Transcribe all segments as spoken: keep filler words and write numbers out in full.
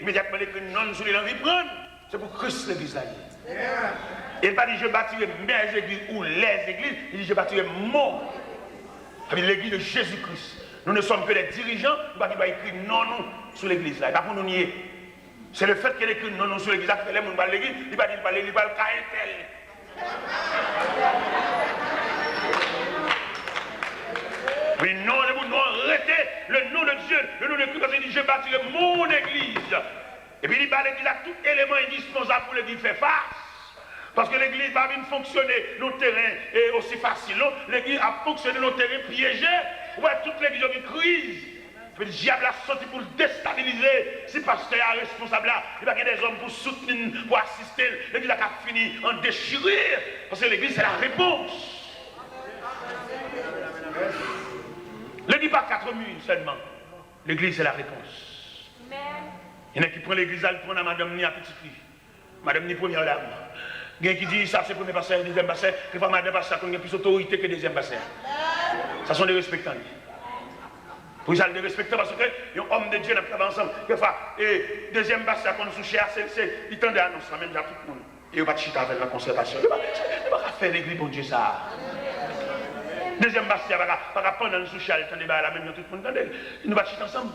Imedyatman l ekri non l sou li, l anvi pran l. Se pou Kris legliz la ye. E l pa di, je bâtirai mes églises ou les églises, li di, je bâtirai mon. Sa vle di legliz de Jezi Kris. Nou ne sommes que des dirigeants, nou pa gen dwa ekri non nou sou legliz la. E pa pou nou n ye. Se le fèt ke l ekri non nou sou legliz la ki fè lè moun pral legliz, li pa di l pral legliz, li pral ka entèl. Wi, non, le mot non rete, le nom de Dieu, le nom de Christ, il dit, je bâtirai mon église. Epi li ba legliz la tout eleman endispansab pou legliz fè fas. Paske legliz pa vin fonksyone nan yon teren e osi fasil, non. Legliz ap fonksyone nan yon teren pyeje. Ou wè, tout legliz yo gen kriz. Epi dyab la sòti pou l destabilize. Si pastè a responsab la, li pa gen dèzòm pou soutni l, pou asiste l, legliz la ka fini an dechire. Paske legliz se la repons. Legliz pa quatre murs seulement. Legliz se la repons. Gen nèg ki pran legliz la, li pran nan madanm ni a pitit li. Madanm ni premyè dam. Gen ki di sa se premye pastè, dezyèm pastè. Defwa madanm pastè konn gen plis otorite ke dezyèm pastè. Sa se yon derespektan li. Poukisa l derespektan? Paske yon homme de Dieu n ap travay ansanm. Defwa, e, dezyèm pastè konn sou chè a, se, se, li tande anons la, menm jan tout moun. E yo pa t chita avè l nan konsètasyon. Yo pa, yo pa ka fè legliz Bondye sa a. Dezyèm pastè a pa ka, pa ka pandan l sou chè a, li tande bagay la, menm jan tout moun tande l. Nou pa t chita ansanm.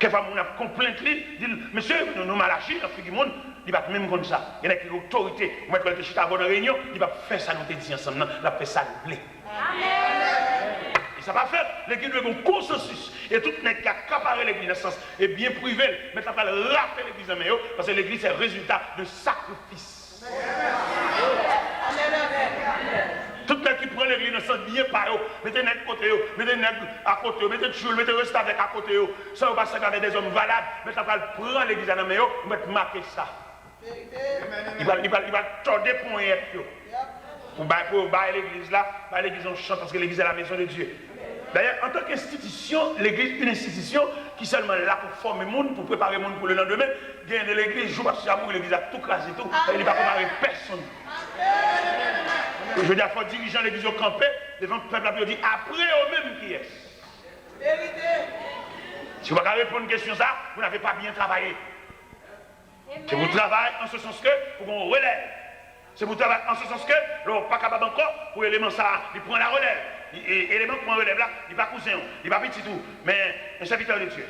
Kèfwa moun ap konplent li, di l, mesye, nou, nou mal aji nan figi moun, li pa t menm konn sa. Gen nèg ki gen otorite, ou mèt wè l te chita avè w nan reyinyon, li p ap fè sa nou te di ansanm nan, l ap fè sa l vle. E sa pa fèt, legliz dwe gen konsansis. E tout nèg ki akapare legliz nan sans e byen prive l, mèt la pral rache legliz nan men yo, paske legliz se rezilta de sakrifis. Tout nèg ki pran legliz nan sans byen pa yo, mete nèg kote yo, mete nèg akote yo, mete tchoul, mete restavèk akote yo, san yo pa sèvi avèk dèzòm valab, mèt la pral pran legliz la nan men yo, mèt make sa. Li pral, li pral, li pral tòde ponyèt yo. Pou bay, pou yo bay legliz la, bay legliz yon chans, paske legliz se la maison de Dieu. Dayè, antanke enstitisyon, legliz, yon enstitisyon ki sèlman la pou fòme moun, pou prepare moun pou lelandemen, gen de legliz, jou pastè a mouri, legliz la tou kraze tou, li pa prepare pèsonn. Jodi a, fò dirijan legliz yo kanpe devan pèp la pou yo di, apre yo menm kiyès? Si w pa ka reponn kesyon sa, vous n'avez pas bien travaillé. Se pou travay an se sans ke pou gen yon relèv. Se pou travay an se sans ke lè w pa kapab ankò, pou eleman sa a, li pran la relèv. Li, e, eleman k pran relèv la, li pa kouzen w, li pa pitit ou, men yon sèvitè de Dye.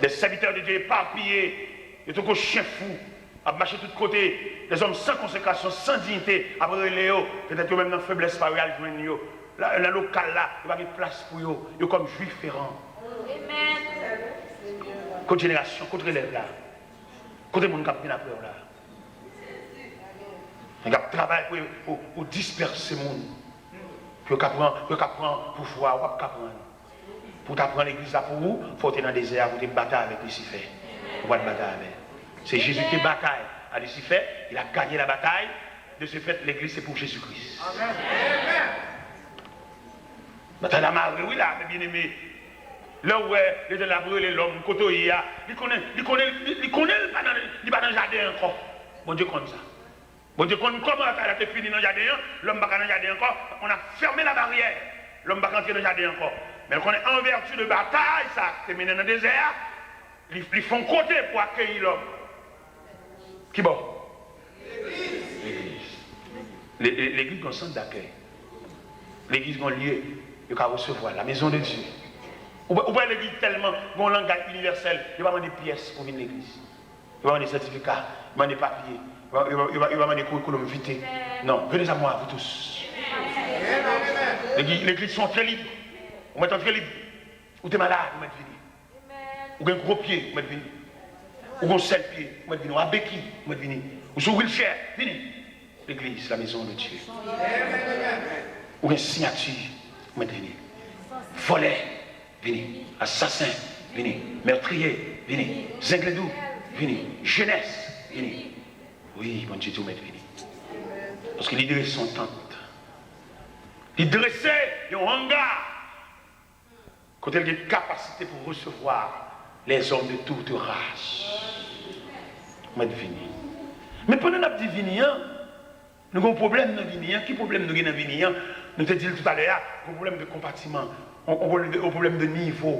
Des serviteurs de Dieu éparpillés, yo tankou chen fou, ap mache tout kote, dèzòm san konsekrasyon, san diyite, ap rele yo, petèt yo menm nan feblès pa yo, y al jwenn yo. La, nan lokal la, yo pa gen plas pou yo, yo kòm jwiferan. Kot jenerasyon, kot relèv la? Kote moun k ap vin apre w la? Nèg ap travay pou, pou, pou dispèse moun. Pou yo ka pran, pou yo ka pran pouvwa, w ap ka pran. Pou w ta pran legliz la pou ou, fò w te nan dezè a, pou w te batay avèk Lisifè. Ou pa t batay avè l. Se Jezi ki te batay a Lisifè, il a gagné la bataille. De ce fait, legliz se pou Jezi Kris. Batay la mare wi la, men byeneme. Lè w wè Letènèl ap rele lòm, kote w ye a, li konnen, li konnen, li, li konnen li pa nan, li pa nan jaden ankò. Bondye konn sa. Bondye konn kòman batay la te fini nan jaden an, lòm pa ka nan jaden ankò, on a fermé la barrière. Lòm pa ka antre nan jaden ankò. Men l konnen an vèti de batay sa a ki te mennen nan dezè a, li, li fè yon kote pou akeyi lòm. Ki bò? Legliz. Le-, le-, legliz gen yon sant dakèy. Legliz gen yon lye yo ka resevwa, la maison de Dieu. Ou wè, ou wè legliz tèlman gen yon langay inivèsèl, yo pa mande pyès pou vin legliz. Yo pa mande sètifika, yo mande papye, yo pa, yo pa, yo pa, yo pa mande curriculum vitae. Non, venez à moi, vous tous. Legliz, legliz se yon antre lib. Ou mèt antre lib. Ou te malad, ou mèt vini. Ou gen gwo pye, ou mèt vini. Ou gen sèl pye, ou mèt vini. Ou a beki, ou mèt vini. Ou sou wheelchair, vini. Legliz, la maison de Dieu. Ou gen siyati, ou mèt vini. Vòlè, vini. Asasen, vini. Meurtrier, vini. Zengledou, vini. Jenès, vini. Wi, Bondye di w mèt vini. Paske li drese yon tant. Li drese yon hanga. Kote l gen kapasite pou resevwa les hommes de toute race. Ou mèt vini. Men pandan n ap di vini an, nou gen yon pwoblèm nan vini an. Ki pwoblèm nou gen nan vini an? Nou te di l toutalè a, gen yon pwoblèm de konpatiman. On, on pwoblèm de, on pwoblèm de nivo.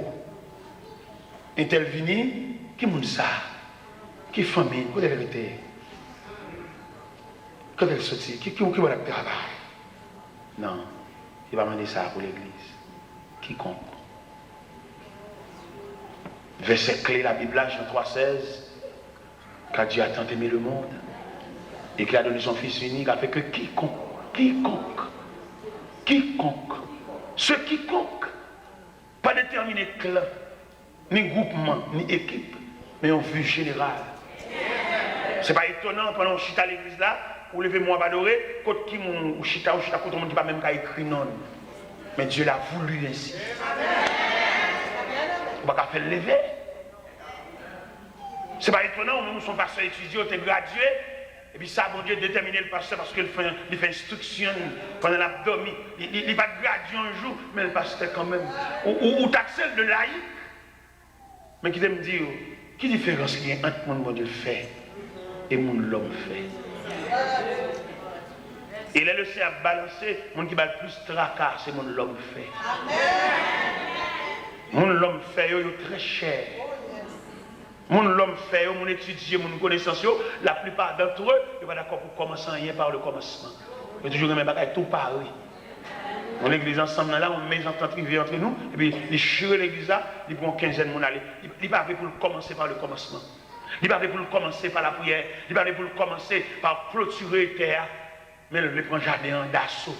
Entèl vini, ki moun sa? Ki fanmi? Kote l rete? Kote l soti? Ki, ki, ki bò l ap travay? Non, li pa mande sa pou legliz. Kikonk. Vèsè kle Labib la, Jan twa sèz, car Dieu a tant aimé le monde, et qu'il a donné son Fils unique, afin que quiconque, quiconque, quiconque, ce quiconque, pa detèmine klan, ni gwoupman, ni ekip, men yon vi jeneral. Se pa etonan, pandan w chita legliz la, ou leve men w ap adore, kot ki moun ou chita, ou chita kot yon moun ki pa menm ka ekri non l. Men Dieu l'a voulu ainsi. Ou pa ka fè l leve. Se pa etonan, ou menm ou se yon pastè etidye, ou te gradye, epi sa Bondye detèmine l pastè paske l fè, li fè enstriksyon pandan l ap dòmi. Li, li, li pa t gradye yon jou, men l pastè kanmenm. Ou, ou, ou takse l de layik. Men kite m di w, ki diferans ki gen ant moun Bondye fè e moun lòm fè? E lè Leseyè ap balanse, moun ki ba l plis traka, se moun lòm fè. Moun lòm fè yo, yo trè chè. Moun lòm fè yo, moun etidye, moun konesans yo, laplipa dantre yo pa dakò pou kòmanse anyen pa le kòmansman. Yo toujou renmen bagay tou pare. Yon legliz ansanm nan la, yon mezantant rive antre nou, epi li chire legliz la, li pran yon kenzèn moun ale. Li, li pa vle pou l kòmanse pa le kòmansman. Li pa vle pou l kòmanse pa lapriyè. Li pa vle pou l kòmanse pa klotire tè a. Men l vle pran jaden an daso.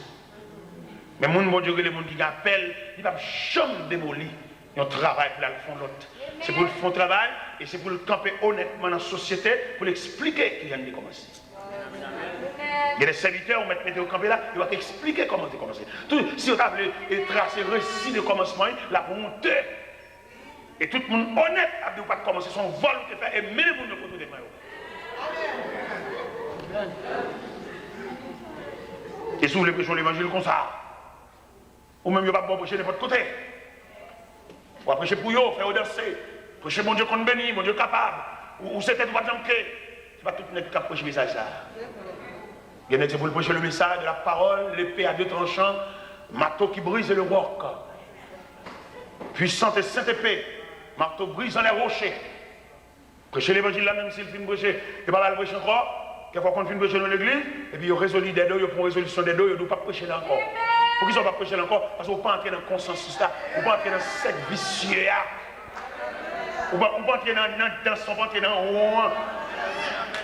Men moun Bondye rele, moun ki gen apèl, li p ap janm demoli yon travay pou l al fè yon lòt. Se pou l fè yon travay e se pou l kanpe onètman nan sosyete pou l eksplike kijan li te kòmanse. Gen de sèvitè, ou mèt mete yo kanpe la, yo pa ka eksplike kòman te kòmanse. Tou, si yo ta vle e trase resi de kòmansman, l ap wonte. E tout moun onèt ap di w pa t kòmanse, se yon vòl ou te fè, e mennen moun yo kote w te pran yo. E si w vle preche yon levanjil konsa, ou menm yo p ap ba w preche nenpòt kote. W ap preche pou yo, fè yo danse. Preche Bondye konn beni, Bondye kapab. Ou, ou se tèt ou pa t janm ke. Se pa tout nèg k ap preche mesaj sa a. Gen nèg se pou l preche le message de la parole, l'épée à deux tranchants, mato ki brize le wòk. Puissante et sainte épée, marteau brisant les rochers. Preche levanjil la, menm si l fin preche, yo pa ba l preche ankò. Kèk fwa w konn fin preche nan legliz, epi yo rezoli dèdo, yo pran rezolisyon dèdo, yo di w p ap preche la ankò. Poukisa w p ap preche la ankò? Paske w pa antre nan konsansis la, ou pa antre nan sèk visye a. Ou pa, ou pa antre nan, nan dans, ou pa antre nan won an.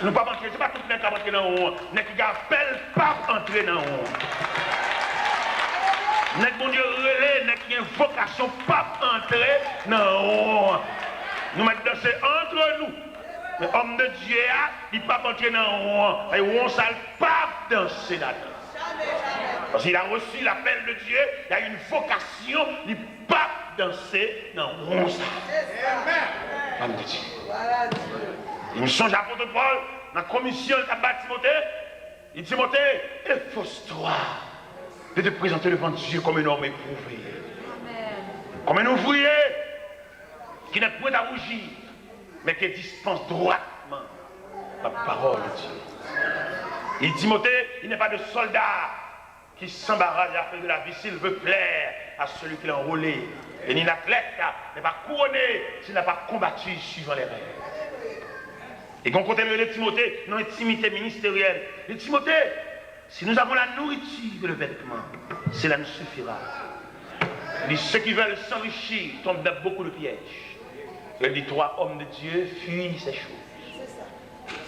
Nou p ap antre, se pa tout nèg k ap antre nan won an. Nèg ki gen apèl p ap antre nan won an. Nèg Bondye rele, nèg ki gen vokasyon p ap antre nan won an. Nou mèt danse antre nou. Men òm de Dye a, li p ap antre nan won an. Won sa l p ap danse ladan. Parce qu'il a reçu l'appel de Dieu, il a une vocation, li p ap danse nan won sa. Òm de Dye. E m sonje apot Pòl, nan komisyon l t ap bay Timote, li di Timote, efforce-toi de te présenter devant Dieu comme un homme éprouvé, comme un ouvrier qui n'est point à rougir, mais qui dispense droitement la parole de Dieu. Il dit, Timothée, il n'est pas de soldat qui s'embarrasse des affaires de la vie s'il veut plaire à celui qui l'a enrôlé. Et ni d'athlète n'est pas couronné s'il n'a pas combattu suivant les règles. E gen yon kote l rele Timote nan entimite ministeryèl. Li di, Timote, si nous avons la nourriture et le vêtement, cela nous suffira. Il dit, ceux qui veulent s'enrichir tombent dans beaucoup de pièges. Il dit, toi, homme de Dieu, fuis ces choses.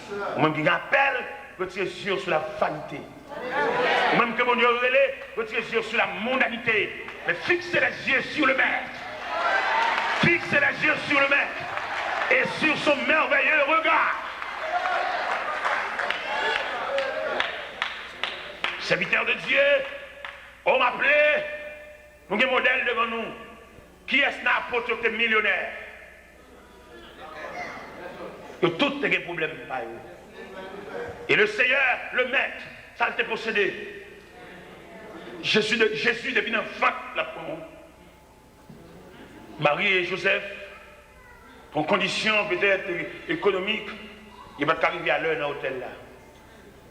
Ou menm ki gen apèl, retire zye w sou la vanite. Ou menm ke Bondye rele, retire zye w sou la mondanite. Mais fixez les yeux sur le Maître. Fixez les yeux sur le Maître et sur son merveilleux regard. Serviteur de Dieu, homme appelé, nou gen modèl devan nou. Kiyès nan apot yo ki te milyonè? Yo tout te gen pwoblèm pa yo. E le Seyè, le Mèt, sa l te posede. Jezi, de, Jezi depi nan vant l ap pran. Mari e Jozèf, pou kondisyon petèt ekonomik, yo pa t ka rive a lè nan otèl la.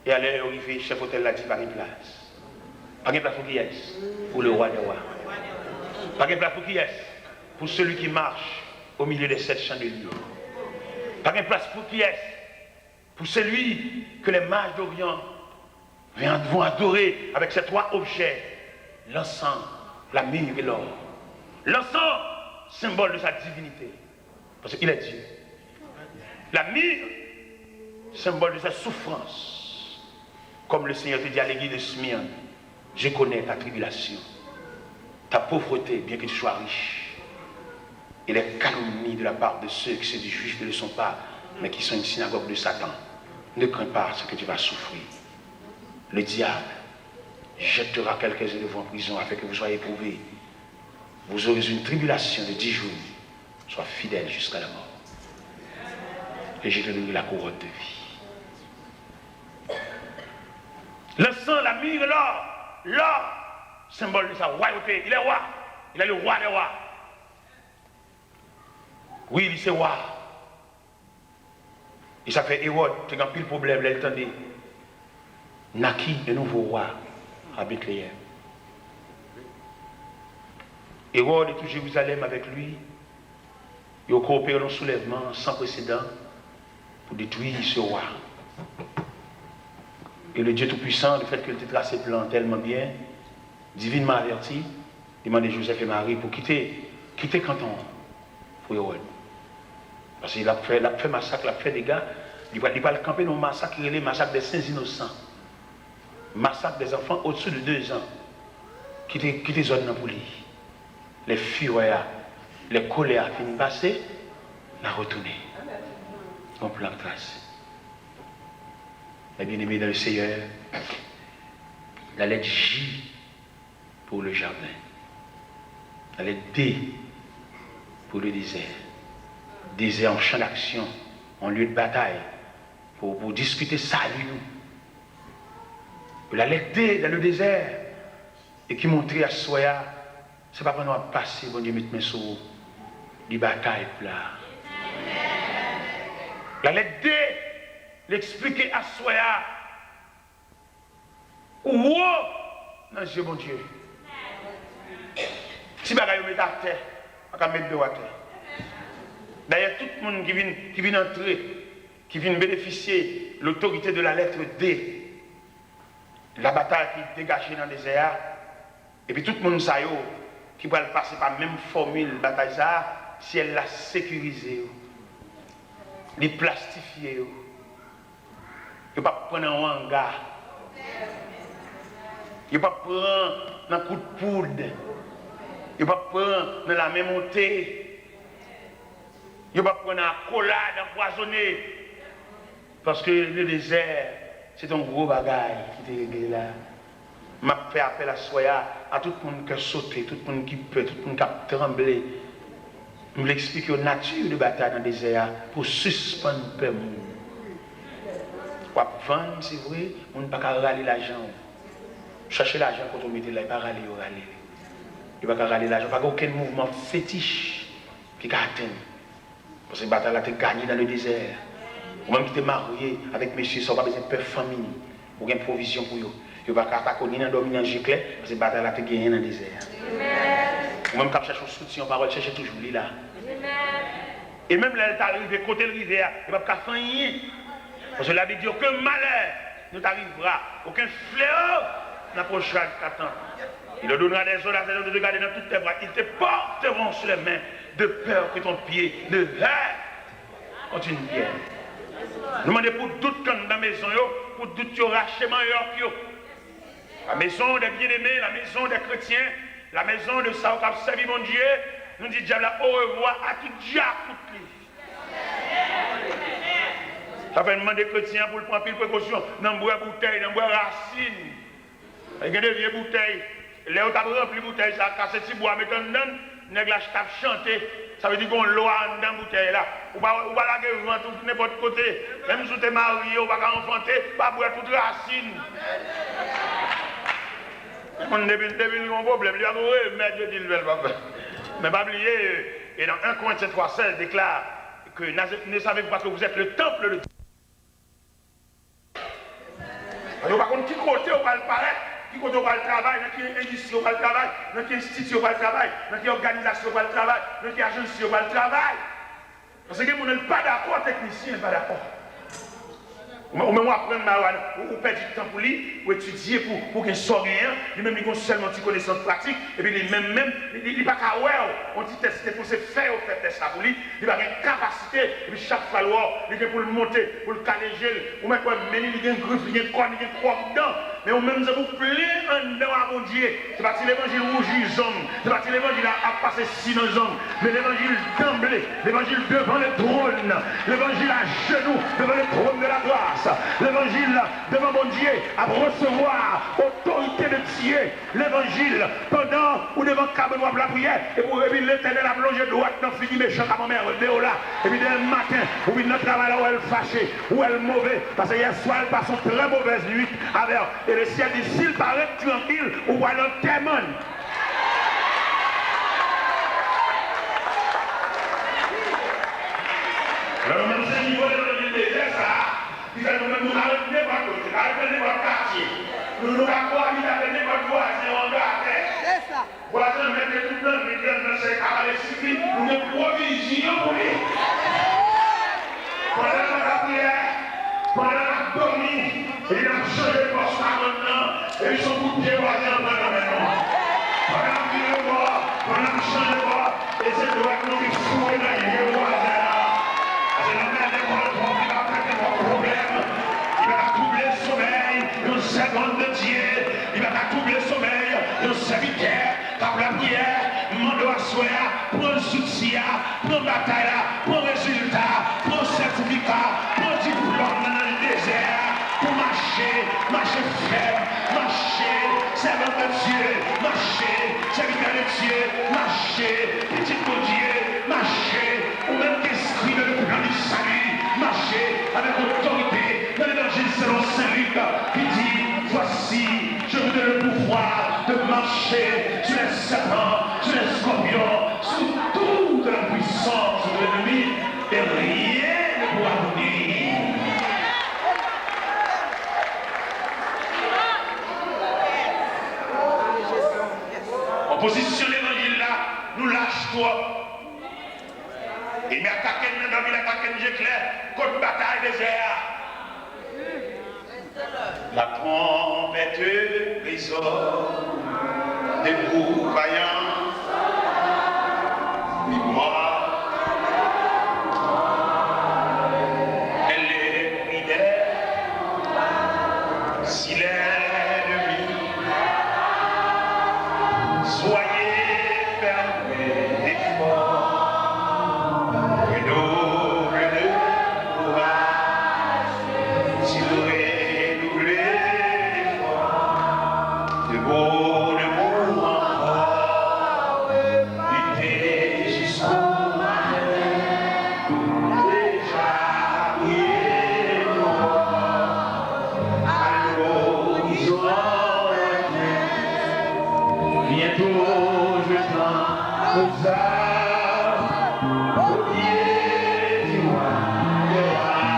E alè yo rive, chèf otèl la di pa gen plas. Pa gen plas pou kiyès? Pou le roi des rois. Pa gen plas pou kiyès? Pour celui qui marche au milieu des sept chandeliers. Pa gen plas pou kiyès? Pour celui que les mages d'Orient vont adorer avec ces trois objets, l'encens, la myrrhe et l'or. L'encens, symbole de sa divinité, parce qu'il est Dieu. La myrrhe, symbole de sa souffrance. Comme le Seigneur te dit à l'église de Smyrne, je connais ta tribulation, ta pauvreté, bien que tu sois riche, et les calomnies de la part de ceux qui se disent juifs ne le sont pas, mais qui sont une synagogue de Satan. Ne crains pas ce que tu vas souffrir. Le diable jettera quelques-uns de vous en prison afin que vous soyez éprouvés. Vous aurez une tribulation de dix jours. Sois fidèle jusqu'à la mort, et je te donnerai la couronne de vie. L'encens, la myrrhe, l'or. L'or, symbole de sa royauté. Il est roi. Il est le roi des rois. Wi, li se wa. E sa fè Ewòd te gen anpil pwoblèm lè l tande naquit un nouveau roi à Bethléem. Hérold et tout Jérusalem avec lui, yo koopere nan yon soulèvman san presedan pou detwi se wa. E le Dieu Tout-Puissant, le fait que l te trase plan tèlman byen, divinement averti, li mande Joseph e Mari pou kite, kite kanton an pou Ewòd. Paske l ap fè, l ap fè masak, l ap fè dega. Li pral, li pral kanpe nan yon masak ki rele masak des Saints Innocents. Masak des enfants au-dessous de deux ans. Kite, kite zòn nan pou li. Lè firè a, lè kolè a fin pase, n a retounen. Yon plan k trase. Mes bien-aimés dans le Seigneur, la lettre J pour le jardin. La lettre D pour le désert. Dezè, yon chan d'aksyon, yon lye de batay pou, pou diskite sali nou. La lettre D dans le désert, e ki montre aswè a, se pa pandan w ap pase Bondye met men sou ou, li batay pou la. La lettre D, li eksplike aswè a, ou wo nan zye Bondye. Ti bagay yo met atè, pa ka met do atè. Dayè, tout moun ki vin, ki vin antre, ki vin benefisye l'autorité de la lettre D, la batay ki degaje nan dezè a, epi tout moun sa yo ki pral pase pa menm fòmil batay sa a, syèl la sekirize yo. Li plastifye yo. Yo p ap pran nan yon anga. Yo p ap pran nan kout poud. Yo p ap pran nan lamen monte. Yo p ap pran nan akolad anpwazone. Paske le dezè, se te yon gwo bagay ki te regle la. M ap fè apèl aswè a, a tout moun kè sote, tout moun ki pè, tout moun k ap tranble. M vle eksplike yo nati de batay nan dezè a pou sispann pè moun. W ap vann, se vre, moun pa ka rale lajan w. Chache lajan kote w mete l la, e pa rale yo rale. Yo pa ka rale lajan w, pa gen okenn mouvman fetich ki ka atenn. Paske batay la te ganye dans le désert. Ou menm ki te marye avèk mesye sa, ou pa bezwen pè fanmi. Ou gen pwovizyon pou yo. Yo pa ka atake w ni nan dòmi, ni nan je klè, paske batay la te genyen nan dezè a. Ou menm k ap chèche yon soutyen, yon pawòl, chèche toujou, li la. E menm lè l ta rive, kote l rive a, yo p ap ka fè anyen. Paske Labib di, aucun malheur ne t'arrivera, aucun fléau n'approchera de ta tente. Il ordonnera des ordres à ses anges de te garder dans toutes tes voies. Ils te porteront sur les mains, de peur que ton pied ne heurte contre une pierre. Nou mande pou dout k anndan mezon yo, pou dout yo rache manyòk yo. La maison des bien-aimés, la maison des chrétiens, la maison de sa yo k ap sèvi Bondye, nou di dyab la orevwa a tout dyakout li. Sa fè n mande kretyen an pou l pran anpil prekosyon nan bwè boutèy, nan bwè rasin. Gen de vye boutèy. Lè yo t ap ranpli boutèy sa, kase ti bwa met anndan l, nèg la t ap chante. Sa vle di gen yon lwa anndan boutèy la. Ou pa, ou pa lage vant ou nenpòt kote. Menm si w te marye, ou pa ka anfante, pa bwè tout rasin. Moun depi, depi l gen yon pwoblèm, li pa gen remèd yo di l fè l pa fè. Men pa bliye, et dans un Corinthiens trois seize déclare que ne savez-vous pas que vous êtes le temple de Dieu? Yo pa konn ki kote yo pral parèt. kote yo pral travay, nan ki endistri yo pral travay, nan ki enstiti yo pral travay, nan ki òganizasyon yo pral travay, nan ki ajansi yo pral travay. Paske gen moun, li pa dakò, teknisyen, li pa dakò. Ou menm, ou menm w aprann, ou, ou pèdi tan pou li, ou etidye pou, pou gen sa w genyen an, li menm li gen sèlman ti konesans pratik, epi li menm menm, li, li, li pa ka wè w, yon ti tès te fè, se fè yo fè tès la pou li, li pa gen kapasite, epi chak fwa l wè w, li gen pou l monte, pou l kale je l, ou mèt wè men li, li gen grif, li gen kòn, li gen kwòk dan. Men ou menm, se pou plen anndan w a Bondye. Se pa ti levanjil wouji zong, se pa ti levanjil a, ap pase si nan zong, men levanjil danble, levanjil devan le tròn, levanjil ajenou devan le tròn de la gras, levanjil devan Bondye ap resevwa otorite de Dye, levanjil pandan ou devan kabann w ap lapriyè, epi, epi Letènèl ap lonje dwèt nan figi mechan k ap anmède w la, epi demen maten ou vin nan travay la, ou wè l fache, ou wè l move, paske yèswa l pase yon trè movèz nwit avè w. E lesyèl di, si l pa ret trankil, ou pral antèman l. Alò, nou menm, se nivo levanjil dezè sa a ki fè nou menm, nou ka ret nenpòt kote, nou ka ret nan nenpòt katye, nou, nou ka kowabite avèk nenpòt vwazen yo anba atè. Se sa. Vwazen an mete tout nan nwit, nan sèy kaba, e sifi, nou gen pwovizyon pou li. Pandan n ap lapriyè, pandan n ap dòmi, epi n ap chanje bò sou kabann nan, epi se yon kout pye vwazen an pran nan men nou. Pandan n ap vire bò, pandan n ap chanje bò, e se dwèt nou ki foure nan je vwazen an. Paske nan men nenpòt kòb, li pa fè nenpòt pwoblèm, li pa ka twouble somèy yon sèvant de Dye, li pa ka twouble somèy yon sèvitè k ap lapriyè, m mande w aswè a, pran zouti a, pran batay la, pran rezilta, pran sètifika, pran diplòm nan, nan dezè a, pou mache, mache fèm, mache, sèvant de Dye, mache, sèvitè de Dye, mache, pitit Bondye, mache, ou menm ki enskri nan le plan du salut, mache avèk otorite nan levanjil selon Sen Lik ki di, Voici, je vous donne le pouvoir de marcher sur les serpents, sur les scorpions, sur toute la puissance de l'ennemi, et rien ne pourra vous nuire. Opozisyon levanjil la, nou lach twòp. Ènmi atake n nan dòmi, l atake n je klè. Kot batay dezè a? La trompette résonne, debout vaillant, victoire. Elle est prière, si l'ennemi Soyez fermes et forts, redoublez de courage, redoublez d'efforts, debout, debout encore, luttez jusqu'au matin, déjà brillez l'aurore. À l'horizon lointain, bientôt je tends aux armes, au pied du roi des rois.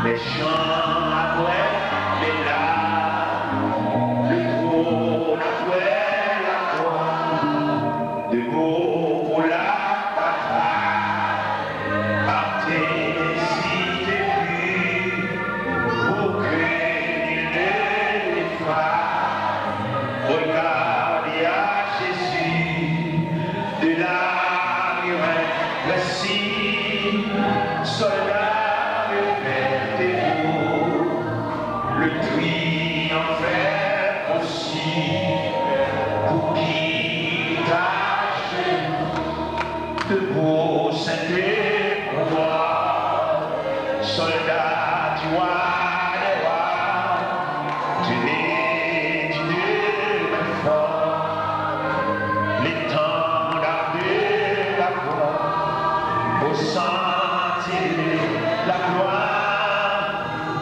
Les chants après les larmes, le trône après la croix. Debout pour la patrie, partez ainsi depuis, pour que nul ne l'effraie. Regardez à Jésus de la muraille, voici, soldats, répétez-vous, le triomphe est possible pour qui lutte à genoux. Debout, saints et pouvoirs, soldats du roi des rois, tenez du de main fort l'étendard de la croix, au sentier de la gloire.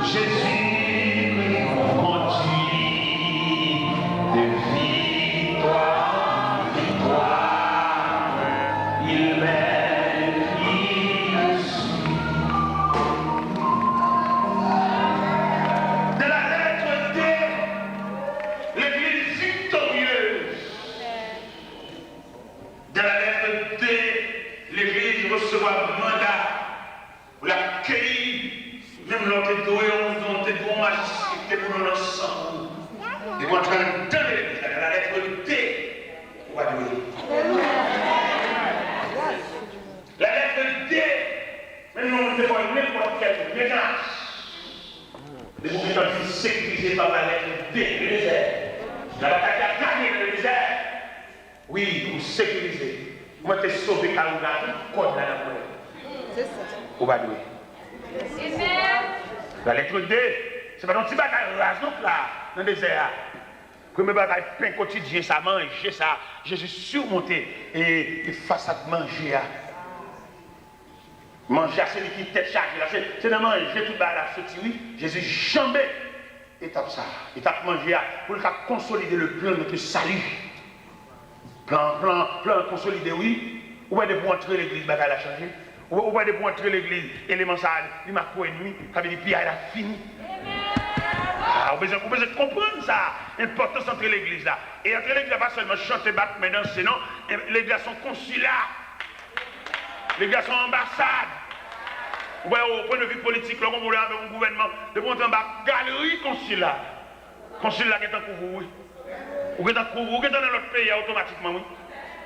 Jésus-Christ nous conduit de victoire en victoire, il mène le fil. De la lettre D, Dezè, pa malè, de, le dezè. Nan batay ki ap gade nan le dezè. Wi, ou sekirize. Mwen te sove kay ou la, tout kòd la nan mwen. Ou pa dwe. La lettre de, se pa yon ti bagay raz non la, nan dezè a. Premye bagay, pen kotidyen sa, manje sa, Jezi simonte e, e fas ak manje a. Manje a, se li ki tèt chaje la. Se, se nan manje tout bagay la soti, wi. Jezi janbe etap sa, etap manje a, pou l ka konsolide le plan de notre salut. Plan, plan, plan konsolide, wi. Ou wè depi w antre legliz, bagay la chanje. Ou, ou wè depi w antre legliz, eleman sa, li makwo ènmi, sa vle di piyay la fini. Ah, ou bezwen, ou bezwen konprann sa, enpòtans antre legliz la. E antre legliz la, pa sèlman chante, bat men, danse, non. E legliz la se yon konsila. Legliz la se yon anbasad. Ou wè, o pwen de vi politik, lè w gen yon pwoblèm avèk yon gouvènman, depi w antre anba galri konsil la, konsil la gentan kouvri w, wi. Ou gentan kouvri, ou gentan nan lòt peyi a otomatikman, wi.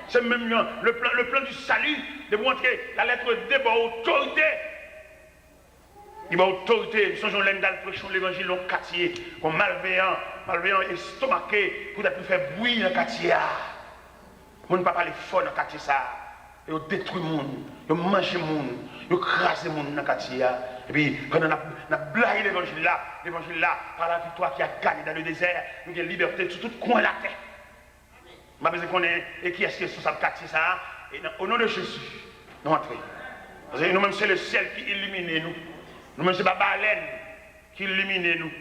Se menm jan, le plan, le plan du salut, depi w antre, la lettre de ba w otorite. Li ba w otorite. M sonje yon lè m t al preche yon levanjil nan yon katye, yon malveyan, malveyan estomake poutèt li fè bri nan katye a. Moun pa pale fò nan katye sa a. Yo detwi moun, yo manje moun, yo kraze moun nan katye a. Epi, pandan n ap, n ap blayi levanjil la, levanjil la, par la victoire qui a gagné dans le désert, nou gen libète sou tout kwen latè. M pa bezwen konnen e kiyès ki responsab katye sa a. E nan, o non de Jezi, nou antre. Paske nou menm, se lesyèl ki ilimine nou. Nou menm, se pa balèn ki ilimine nou.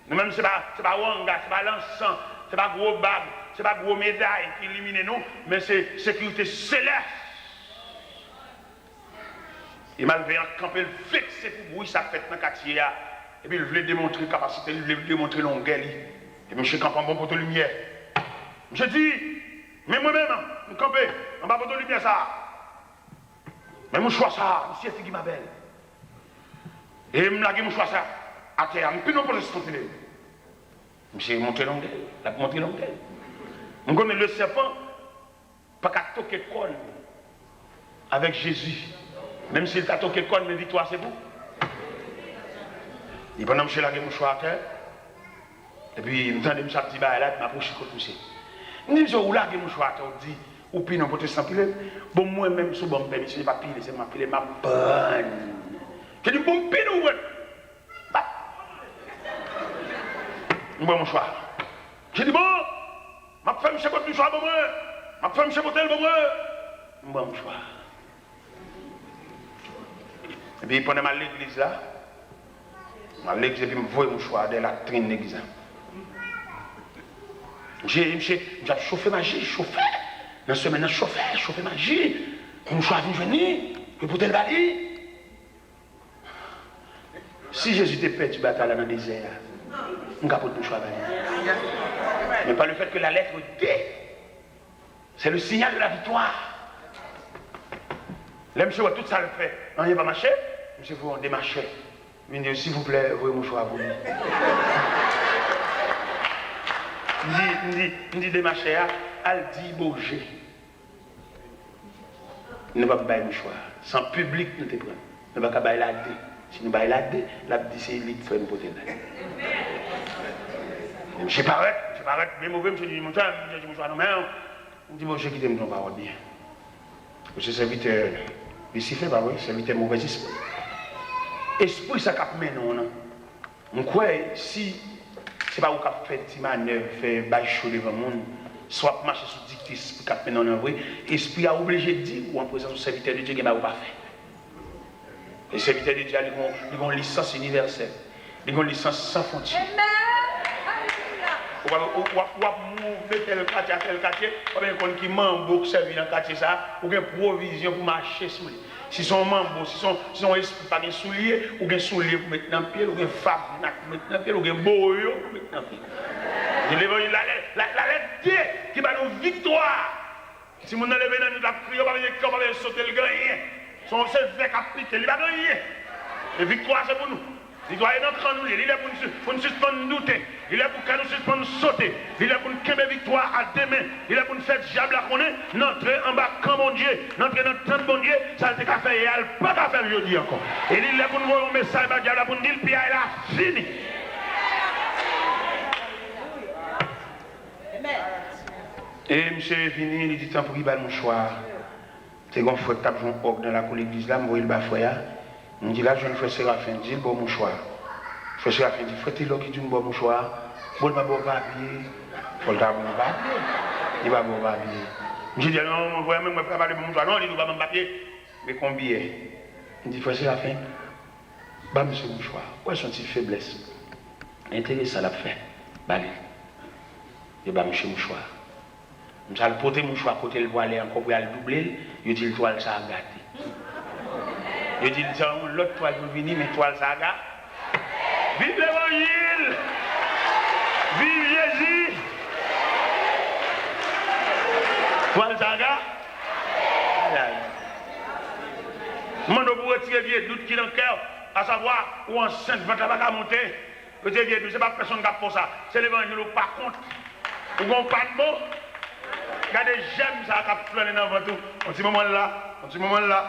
Nou menm, se pa, se pa wanga, se pa lansan, se pa gwo bag, se pa gwo meday ki ilimine nou, men se sekirite selès. E malveyan an kanpe, l vekse pou bri sa k fèt nan katye a. Epi l vle demontre kapasite l, li vle demontre longè li. Epi misye kanpe anba yon poto limyè. Misye di, men mwen menm, m kanpe anba poto limyè sa a. Men mouchwa sa a, misye figi m a bèl. E m lage mouchwa sa a atè a, m pini yon pwotestan tire l. Misye montre longè l, l ap montre longè l. M konnen le sèpan pa ka toke kò l avèk Jezi. Menm si l ta toke kò l, men viktwa se pou. E pandan misye lage mouchwa atè, epi m tande misye ap di bagay la, epi m apwoche kot misye. M di, "Misye, ou lage mouchwa atè, ou di, ou pini yon pwotestan pile. Bon, mwen menm, si w ban m pèmisyon, se pa pile, se m ap pile, m ap prann." Misye di, "Bon, m pini w, wè." Bap! M pran mouchwa. Misye di, "Bon, m ap fè misye pot mouchwa ban mwen. M ap fè misye pote l ban mwen." M pran mouchwa. Epi pandan m al legliz la, m al legliz epi m voye mouchwa dèyè latrin legliz la. Misye, misye, misye ap chofe maji, chofe. Nan semèn nan, chofe, chofe maji. Mouchwa vin jwenn li, pou pote l ba li. Si Jezi te pèdi batay la nan dezè a, m ka pot mouchwa ba li. Men pa le fèt ke la lettre de, c'est le signal de la victoire. Lè misye wè tout sa l fè, anyen pa mache, misye voye yon demachè. Vin di, "Silvouplè, voye mouchwa pou li." M di, m di, m di demachè a, "Al di Boje." Nou p ap bay mouchwa. Se an piblik nou te pran. Nou pa ka bay lade. Si nou bay lade, l ap di se li k fè nou pote l la. Misye parèt, misye parèt byen move, misye di, "Monchè, m chèche mouchwa nan men w." M di, "Monchè, kite m di yon pawòl byen. Ou se sèvitè Lisifè, pa vre? Sèvitè movèzespri. Espri sa k ap mennen w nan." M kwè si se pa ou k ap fè ti manèv, fè bay cho devan moun, si w ap mache sou diktè espri k ap mennen w nan vre, espri a oblije di ou an prezans yon sèvitè de Dye gen bagay ou pa fè. E sèvitè de Dye a, li gon, li gon lisans inivèsèl. Li gon lisans san fwontyè. Ou ap, ou, w ap, w ap move tèl katye a tèl katye, w ap konn ki manbo k sèvi nan katye sa a, ou gen pwovizyon pou mache sou li. Si se yon manbo, si se yon, si se yon espri pa gen soulye, ou gen soulye pou met nan pye l, ou gen fabnak pou met nan pye l, ou gen boyo pou met nan pye l. Se levanjil la, la, la, la lettre de ki ba nou viktwa. Timoun nan leve nan nwit la ap kriye, ou pa bezwen kè, ou pa bezwen sote, l gen anyen. Se yon, se vè k ap pike, li pa gen anyen. E viktwa se pou nou. Li dwe nan kan nou ye. Li lè pou n si-, pou n sispann doute. Li lè pou kè nou sispann sote. Li lè pou n kenbe viktwa a de men. Li lè pou n fè dyab la konnen n antre anba kan Bondye, n antre nan tant Bondye, sa l te ka fè yè a, l pa ka fè l jodi ankò. E li lè pou n voye yon mesaj ba dyab la pou n di l piyay la fini. E misye vini, li di, "Tanpri, ba l mouchwa a." Te gen yon frè k t ap jwe yon òg nan lakou legliz la, m voye l ba frè a. M di l al jwenn frè Serafen, di l ba w mouchwa a. Frè Serafen di, "Frè Telò ki di w m ba w mouchwa a, bon, l pa ba w papye." Fò l ta ba w papye. Li pa ba w papye. Misye di, "Non, frè, mwen, mwen pa pale pou mouchwa, non, li di w pa ban m papye." Men konbiyè. M di, "Frè Serafen, ba misye mouchwa a. Ou wè se yon ti feblès enteresan l ap fè. Ba li." Yo ba misye mouchwa a. Misye al pote mouchwa kote l pwale ankò pou y al double l, yo di l twal sa a gate. Yo di l se yon lòt twal pou l vini, men twal sa a ga-, Viv levanjil! Viv Jezi! Twal sa a ga-, Ay, ay. M mande w pou w retire vye dout ki nan kè w, asavwa, ou ansent, vant la pa ka monte. Retire vye dout, se pa pèsonn k ap fè w sa. Se levanjil ou pa kont. Ou gen yon pa n bon. Gade jèm sa a k ap flannen nan vant ou. Yon ti moman l la, yon ti moman l la.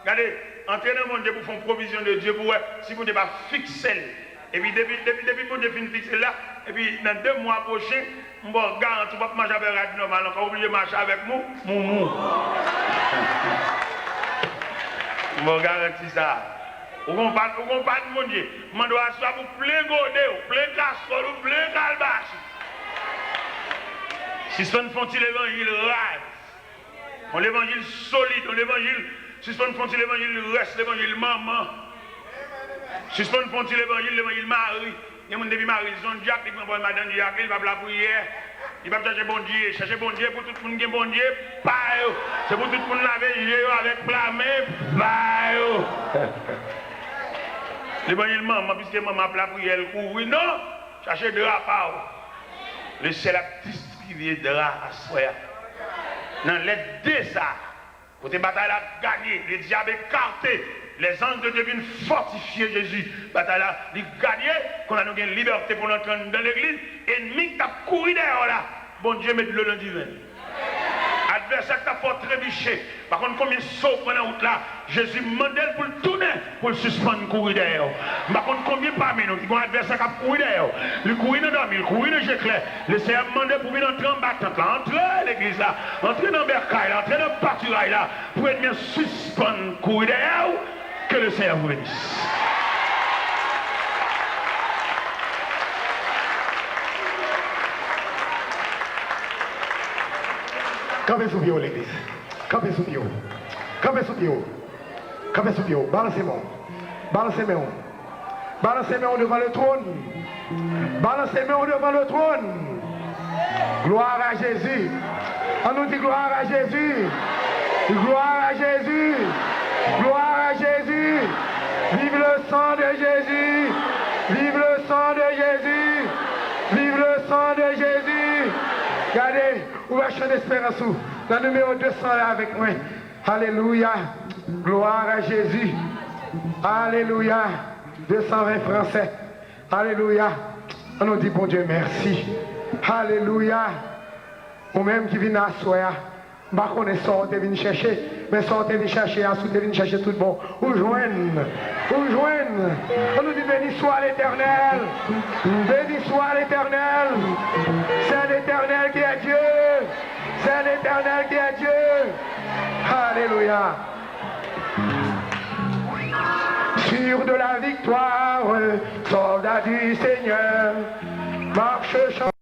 Gade, antre nan Bondye pou fè yon pwovizyon de Dye pou wè si Bondye pa fikse l. Epi depi, depi, depi Bondye fin fikse l la, epi nan de mwa pwochen, m ba w garanti w p ap mache avèk rad nòmal ankò, ou oblije mache avèk mou, moumou. M ba w garanti sa. Ou gon pa, ou gon pa n Bondye. M mande w aswè pou plen gode w, plen kastwòl ou, plen kalbas ou. Sispann fè yon ti levanjil raz. Yon levanjil solid, yon levanjil, sispann fè yon ti levanjil rès, levanjil manman. Sispann fè yon ti levanjil, levanjil mari. Gen moun depi mari l se yon dyak, li pran pòz madanm dyak li, li p ap lapriyè. Li p ap chache Bondye. Chache Bondye pou tout moun gen Bondye pa yo. Se pou tout moun lave je yo avèk pla men pa yo. Levanjil manman, piske manman ap lapriyè, l kouri. Non! Chache dra pa w. Lesyèl ap distribye dra aswè a. Nan lèt de sa a, kote batay la ganye, le diable écarté, les anges de Dieu vin fòtifye Jezi. Batay la, li ganye, kounye a nou gen libète pou n antre anndan legliz. Ènmi k t ap kouri dèyè w la, Bondye met dlo nan diven. Advèsè k t ap fè w trebiche, pa konn konbyen so w pran nan wout la, Jezi mande l pou l tounen, pou l sispann kouri dèyè w. M pa konn konbyen pami nou ki gen yon advèsè k ap kouri dèyè w. Li kouri nan dòmi, li kouri nan je klè. Lesenyè mande pou w vin antre anba tant la. Antre legliz la, antre nan bèkay la, antre nan patiray la, pou ènmi an sispann kouri dèyè w. Que le Seigneur vous bénisse. Kanpe sou pye w, legliz. Kanpe sou pye w. Kanpe sou pye w. Kanpe sou pye w. Balanse men w. Balanse men w. Balanse men w devan le trône. Balanse men w devan le trône. Gloire à Jésus. Ann nou di gloire à Jésus. Gloire à Jésus. Gloire à Jésus. Vive le sang de Jésus. Vive le sang de Jésus. Vive le sang de Jésus. Gade, ou va chante esperans ou. Nan nimewo de san la avèk mwen. Alelouya. Gloire à Jésus. Alelouya. De san ven fransè. Alelouya. Ann nou di Bondye mèsi. Alelouya. Ou menm ki vin aswè a, m pa konnen sa w te vin chèche, men sa w te vin chèche a, si w te vin chèche tout bon, ou jwenn. Ou jwenn. Ann nou di, béni soit l'Éternel. Béni soit l'Éternel. C'est l'Éternel qui est Dieu. C'est l'Éternel qui est Dieu. Alelouya. Sûr de la victoire, soldat du Seigneur, marche, chante.